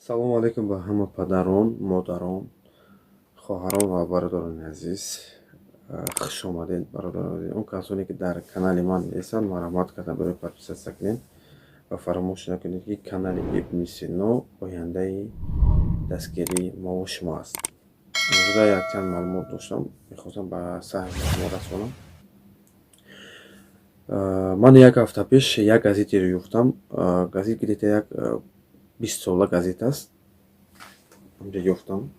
Салому алайкум ба ҳама падарон, модарон, хоҳарон ва бародарони азиз. Хуш омадед, бародарони азиз. Он касоне, ки дар канали ман нестанд, марҳамат карда барои подписаться кунед ва фаромӯш накунед, ки канали Ибни Сино ояндаи дастгирии мову шумо аст. Имрӯза якчанд маълумот доштам, мехостам ба саҳми шумо расонам. Ман як ҳафта пеш як газетеро ёфтам. Газет где-то як 20 сола газет аст. Ҳамҷа ёфтам.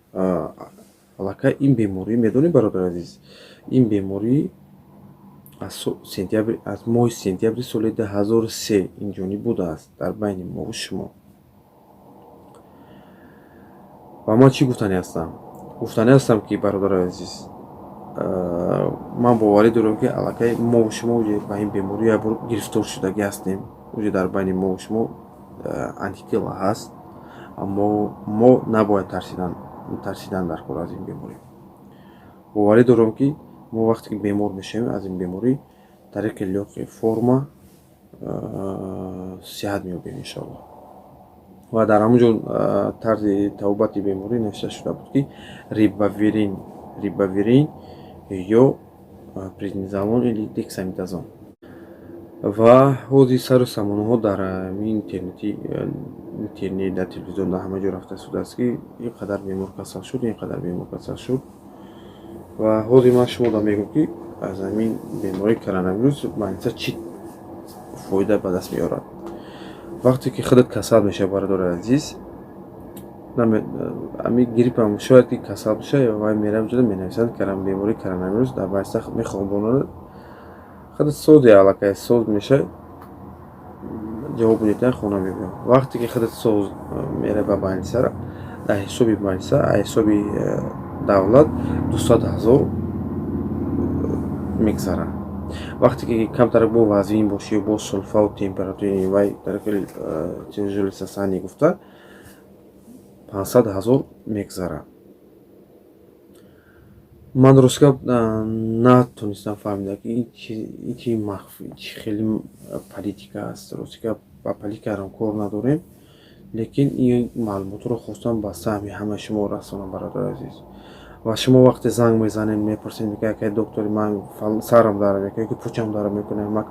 Аллакай ин беморӣ, медонӣ, бародари азиз, ин беморӣ аз сентябр, аз моҳи сентябри соли 2003 инҷониб будааст дар байни мову шумо. Ва ман чӣ гуфтанӣ ҳастам? Гуфтанӣ ҳастам, ки, бародарои азиз, ман боварӣ дорам, ки аллакай мову шумо ба ин беморӣ як бор гирифтор шудагӣ ҳастем. Уже дар байни мову шумо антитела ҳаст, аммо мо набояд тарсидан дар кор аз ин беморӣ. Боварӣ дорам, ки мо вақте ки бемор мешавем, аз ин беморӣ тариқи лёгкий форма сиҳат меёбем, иншоалло. Ва дар ҳамон ҷо тарзи табобати беморӣ навишта шуда буд, ки рибавирин ё преднизолон или дексаметазон. Ва ҳозир сару самонаҳо дар интернет, дар телевизион, дар ҳама ҷо рафта истодааст, ки ин қадар бемор касал шуд, ин қадар бемор касал шуд. Ва ҳозир ман шуморо мегӯям, ки аз ҳамин бемории коронавирус больница чӣ фоида ба даст меорад. Вақте ки худат касал мешавӣ, бародари азиз, ҳамин гриппам шояд ки касал бошад, вай меравад ҷуда, менависанд бемории коронавирус, дар больница мехобонанд. Худат сози, аллакай соз мешавӣ, ҷавоб медиҳанд, хона мебиёд. Вақте ки худат соз меравӣ ба больницара, дар ҳисоби больница, ҳисоби давлат 200 000 мегзарад. Вақте ки камтар бо вазнин бошӣ, бо сулфаву температураи вай тяжёлое состояние гуфта, 500 000 мегзарад. Ман, рост гап, натонистам фаҳмида, ки ин чи чӣ хеле политика аст. Рости гап, ба политикарам кор надорем, лекин ин маълумотро хостам ба саҳми ҳамаи шумо расонам, бародари азиз. Ва шумо вақте занг мезанед, мепурсед, мегӯяд: «Акай доктори, ман сарам дард мекунад ки пучам дард мекунад, ман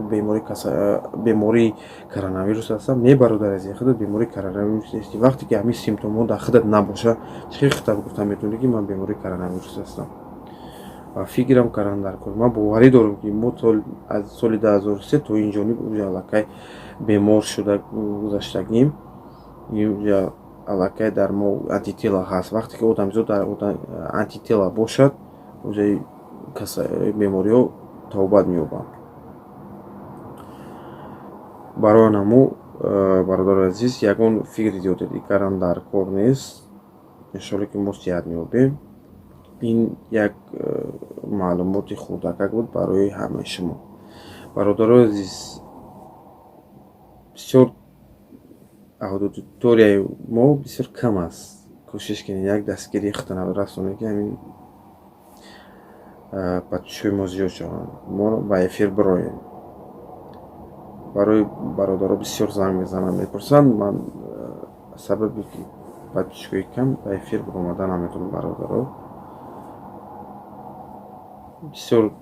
бемории коронавирус ҳастам». Не, бародари азиз, худат бемории коронавирус нестӣ. Вақте ки ҳамин симптомҳо дар худат набошад, чӣ хел худат гуфта метавонӣ, ки ман бемории коронавирус ҳастам? Ва фикрам кардан дар кор. Ман боварӣ дорам, ки мо аз соли 2003 то ин ҷониб уже аллакай бемор шуда гузаштагим, уже аллакай дар мо антитела ҳаст. Вақте ки одамизод дар антитела бошад, уже бемориҳо табобат меёбанд. Барои он ҳамо, бародари азиз, ягон фикри зиёдатӣ кардан дар кор нест. Иншоалло, ки мо сиҳат меёбем. Ин як маълумоти хурдакак буд барои ҳамаи шумо, бародарои азиз. Бисёр аудиторияи мо бисёр кам аст. Кӯшиш кунед, як дастгирии худтон расонед, ки ҳамин подписчикои мо зиёд шаванд, мо ба эфир бироем. Барои бародаро бисёр занг мезананд, мепурсанд. Ман сабаби ки подписчикои кам, ба эфир биромада наметавонам. Бародаро, бисёр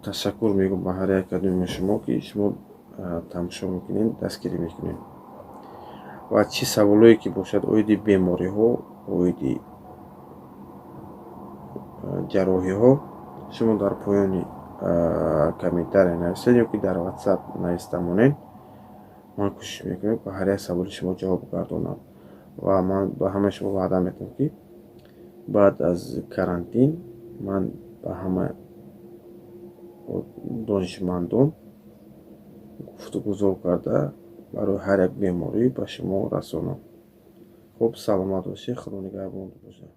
ташаккур мегӯям ба ҳар як кадоми шумо, ки шумо тамошо мекунед, дастгирӣ мекунед. Ва чӣ саволое ки бошад оиди бемориҳо, оиди ҷарроҳиҳо, шумо дар поёни комментария нависед ё ки дар WhatsApp нависта монед. Ман кӯшиш мекунам, ба ҳар як саволи шумо ҷавоб гардонам. Ва ман ба ҳамаи шумо ваъда медиҳам, ки баъд аз карантин ман ба ҳама донишмандон гуфтугузор карда, барои ҳар як беморӣ ба шумо расонам. Хуб, саломат бошед, Худо нигаҳбонтон бошад.